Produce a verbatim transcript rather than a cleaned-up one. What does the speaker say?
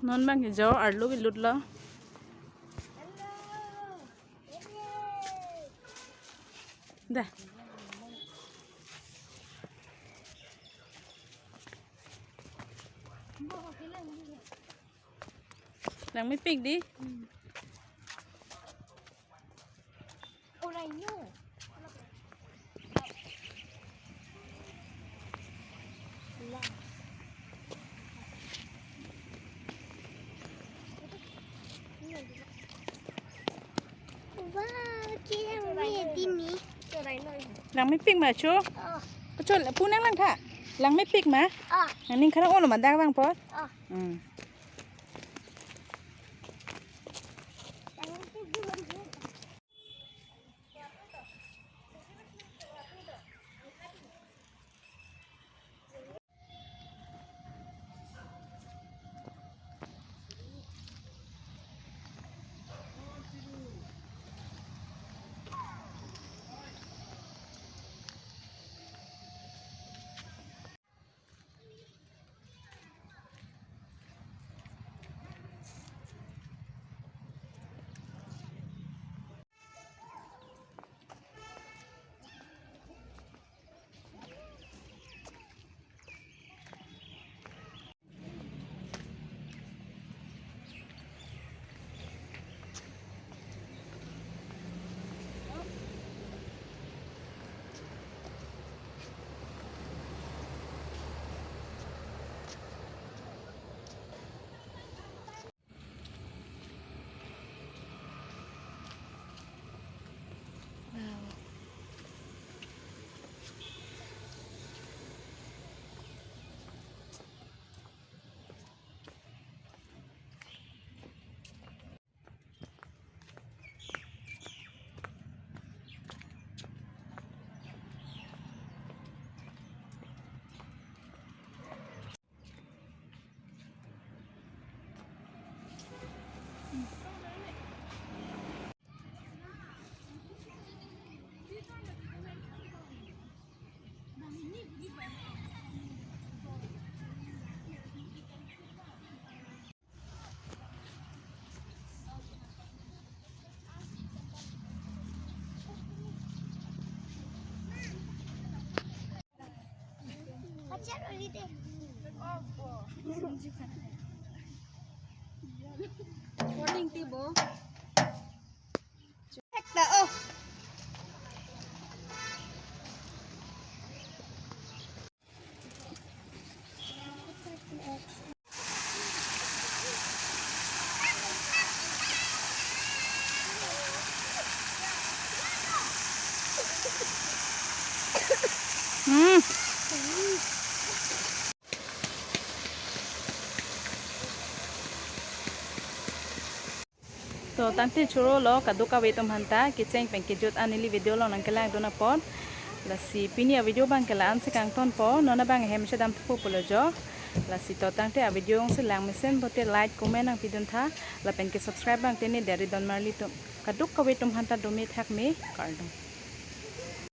Non bang ke jo arlo kelut lo. Dah. Langmepik dei. Langmepik ma cho? Cho, pu nanglang tha. Langmepik ma? Nangning kharang olo ma dak vangpo. Hmm. Morning, Tibo. Hmm. To tangte choro lo kadokave atum aphanta kecheng pen kejut an neli video along nangkelangdun apot. Lasi pini a video abang ke la-an si kangtonpo, non abang hem chedam thupo pulo jo. Lasi to tangte a video ong si langmesen pote like, comment nangpidun tha. Lapen ke subscribe abang te ne deri don marli atum kadokave atum aphanta dome thakme, kardom.